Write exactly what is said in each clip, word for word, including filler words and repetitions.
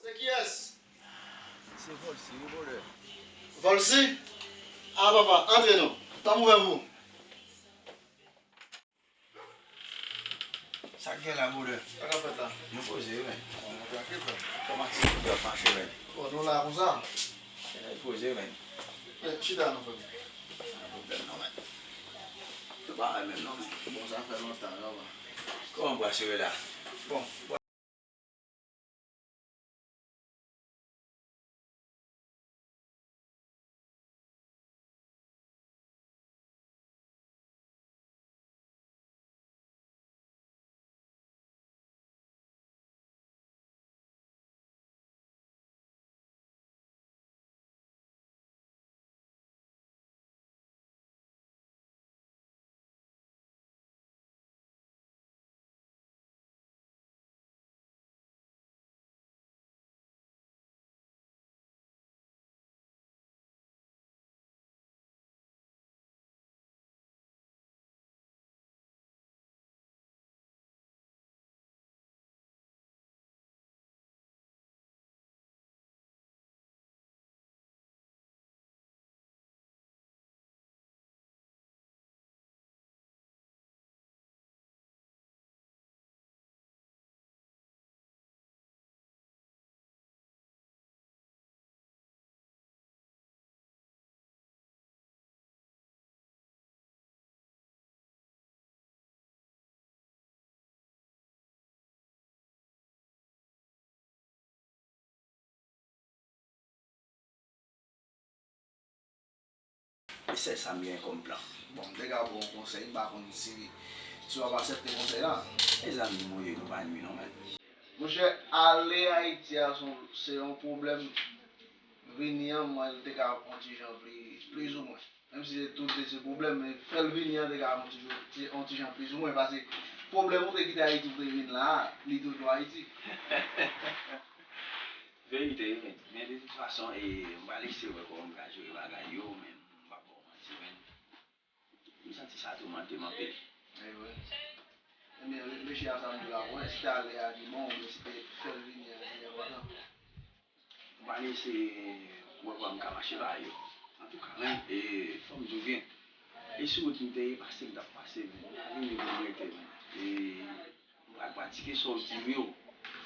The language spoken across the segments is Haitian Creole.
Se kiyès? Se Volcy, wi, brother. Volcy? A, papa, antre non. Tanm ouvè pou ou. Sa k gen la, brother? Sa k ap fèt la? Nou poze, wi, men. Bon, nou trankil, frè. Kòman aktivite ap mache, men? Bon, nou la konsa. Eh, poze, men. Eh, chita non, frè m. Pa gen pwoblèm non, men. Yo pa wè menm non, men. Bon, sa fè lontan, yo, man. Kòman bwa sere la? Bon. E sèl sa m gen kòm plan. Bon, m te ka ba w yon konsèy, m pa konn si, si w ap aksepte konsèy la. Mezanmi, mwen, nou pa nwi non, men. Monchè, ale Ayiti a se yon, se yon pwoblèm. Vini an, mwen, l te ka yon ti jan pli, plizoumwen. Menm si se tout se pwoblèm, men fè l vini an te ka yon ti, ti, yon ti jan plizoumwen. Paske pwoblèm ou te kite Ayiti pou te vin la a, li toujou Ayiti. Verite wi, men, men de tout fason, e, m pral eseye wè kòman m ka jere bagay yo, men m p ap ba w manti, men. M santi sa toumante m anpil. Anyway. Ebyen, reflechi a sa m di w la, bon, si te ale a li bon, oubyen si te fè l vini a li enpòtan. M pral eseye wè kòman m ka mache ba yo. Antouka, men, e, fò m di w byen. E sou wout m te ye pase, m t ap pase, men, pa vini pou m rete, men. E, m pral pratike sa w di m yo.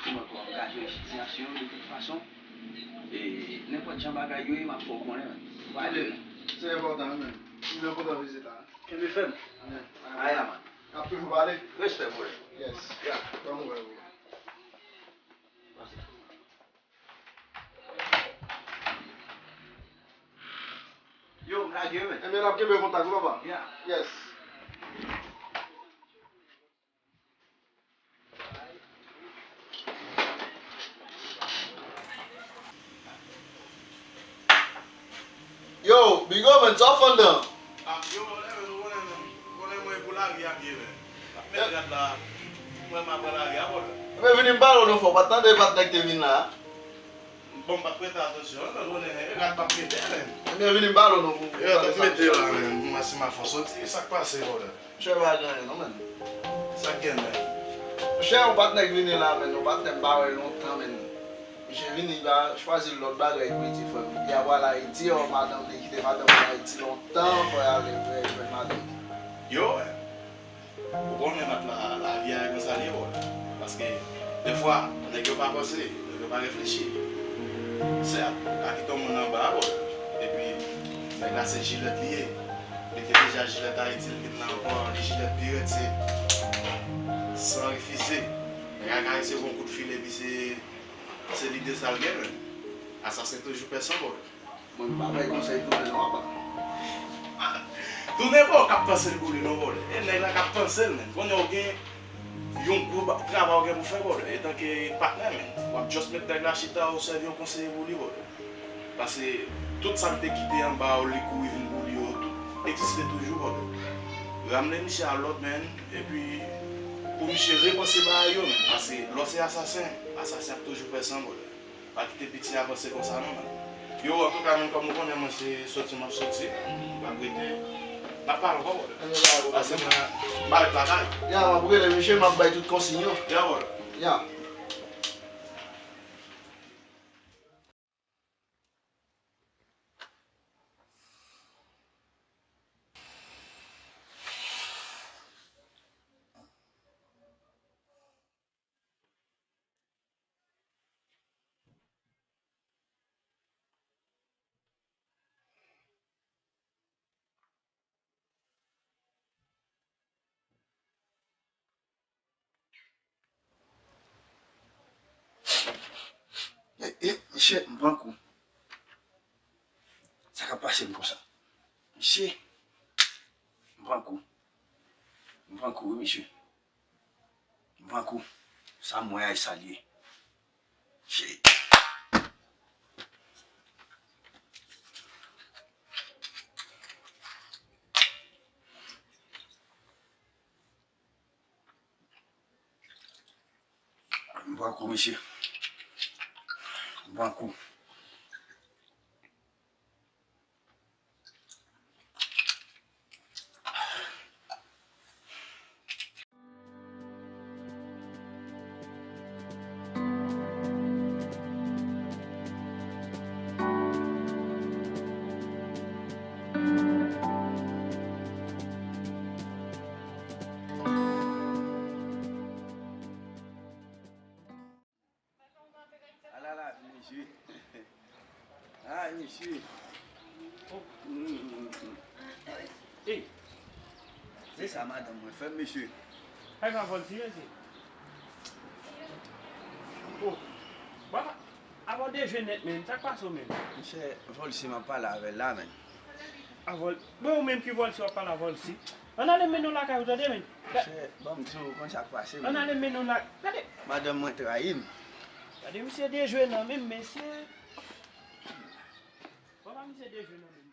Pou mwen pou angaje sitiyasyon yo de tout fason. E nenpòt jan bagay yo ye, m ap fè w konnen, man. Ou pa ale, man. Se enpòtan, wi, man. M byen kontan vizit la. Kenbe fèm. Aya, man. N ap toujou pale. Respè, brother. Yes. Yeah. Ban m wè ou. Yo, m lage, man. Ebyen, n ap kenbe kontak, wi, papa. Yeah. Yes. Yo, Bigo, man, sa w fè anndan? Ah, yo, mwen, men, ou konnen, men, ou konnen mwen pou lari a m ye, men. M ap met rad la, mwen, m ap pran lari a, bòdè. Men vini m pale w non, fò, w pa t tande patnè k te vin la a? Bon, m pa t prete atansyon, men, ou konnen, rad p ap mete, men. Ebyen, vini m pale w non, pou, pou pale sa. Yo, mete la, men, mwen, si m a fò soti, sa k pase, bòdè? Monchè, pa gen anyen non, man. Sa k gen, man? Monchè, yon patnè k vini la, man, yon patnè m pa wè lontan, man. Misye vini, li pa chwazi lòt bagay pou li di frè m. Li ap al Ayiti, o, madanm li kite madanm li Ayiti lontan, fò y ale, fò y jwenn madanm. Yo, man. Ou konnen nòt la, lavi a e konsa li ye, bòdè. Paske, dèfwa, nèg yo pa panse, nèg yo pa reflechi. Sèt, ka kite yon moun anba a, bòdè. Epi, nèg la se jilèt li ye. Li te deja jilèt Ayiti, li vin la ankò, li jilèt pi rèd, se san refize. Nèg la ka resevwa yon kout filè, epi se, se lide sa l gen, men. Asasen toujou pè san, bòdè. Mwen, m pa bay konsèy tounen non, apa. Tounen pa w k ap panse l pou li non, bòdè. E nèg la k ap panse l, men. Konnen w gen yon gwo ba-, travay w gen pou fè, bòdè. Etanke patnè, men. W ap just met nèg la chita, w sèvi yon konseye pou li, bòdè. Paske tout sa l te kite anba w, li kouri vin pou li yo, tout egziste toujou, bòdè. Ramne misye a lòd, men. Epi, pou misye repanse bagay yo, men. Paske lè w se asasen, asasen ap toujou pè san, bòdè. Pa kite piti a panse konsa non, man. Yo, antouka, menm kòm ou konnen mwen se soti m ap soti, m ap rete. N ap pale ankò, bòdè. Anyen pa pwoblèm. Pase mwen, m pa ret lakay. Ya, m ap rele misye, m ap bay tout konsiy yo. Ya, bòdè. Ya. E, e, mesye, m pran kou. Sa k ap pase m konsa? Mesye, m pran kou. M pran kou, wi, mesye. M pran kou. Sa m wè a, e sa l ye. Shit. M pran kou, mesye. M pran kou. Ala lavi, mesye. Ay, mesye. Oh. Mm, mm, mm. Ey, se sa madanm mwen fè m, mesye. Ay, pa vòl ti, mesye. Oh. Bon, avan w dejwe nèt, men, sa k pase w menm? Monchè, Volcy, m ap pale avè l la, men. A Vol-, bon, ou menm ki Volcy w ap pale a Volcy? Ann ale mennen w lakay ou, tande, men. Monchè, ban m di w, ou konn sa k pase, men. Ann ale mennen w la-, gade. Madanm mwen trayi m. Gade misye dejwe nan men m, mesye. Papa misye dejwe nan men m.